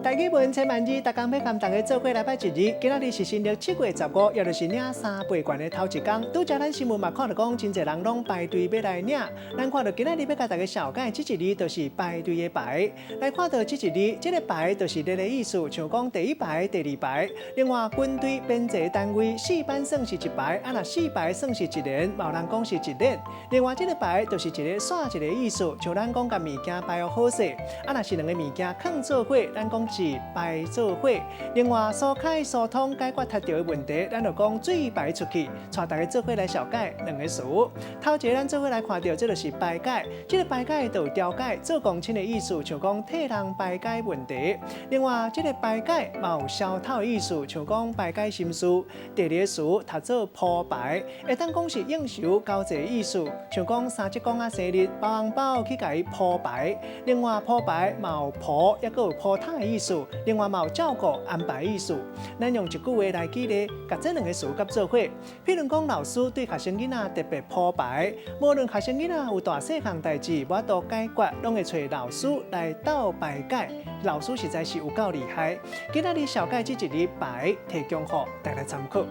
台語文千萬字，逐工欲共大家做伙來擺一字。今仔日是新曆7月15，也就是領三八懸的頭一工。拄才咱新聞嘛看著講，真濟人攏排隊欲來領。咱看著今仔日欲共大家紹介這一字，就是排隊的排。來看著這一字，這个排就是列的意思，像講第一排、第二排。另外，軍隊編制單位四班算是一排，啊若四排算是一連，嘛有人講是一連。另外，這个排就是一个煞一个意思，像咱講共物件排予好勢，啊若是兩个物件囥做伙，咱講是排做伙。另外，疏開疏通解決窒著的問題，咱就講水排出去。帶大家做伙來紹介兩个詞。頭一个咱做伙來看著，這就是排解。這个排解就有調解、做公親的意思，像講替人排解問題。另外，這个排解嘛有消透的意思，像講排解心事。第二个詞讀做鋪排，會當講是應酬交際的意思，像講三叔公仔生日包紅包去共伊鋪排。另外，鋪排嘛有鋪，抑閣有鋪毯的意思。另外嘛有照顧安排的意思。咱用一句話來舉例，共這兩个詞佮做伙。譬如講，老師對學生囡仔特別鋪排，無論學生囡仔有大細項代誌，無法度解決，攏會揣老師來鬥排解。老師實在是有夠厲害。今仔日紹介這一字排，提供予大家參考。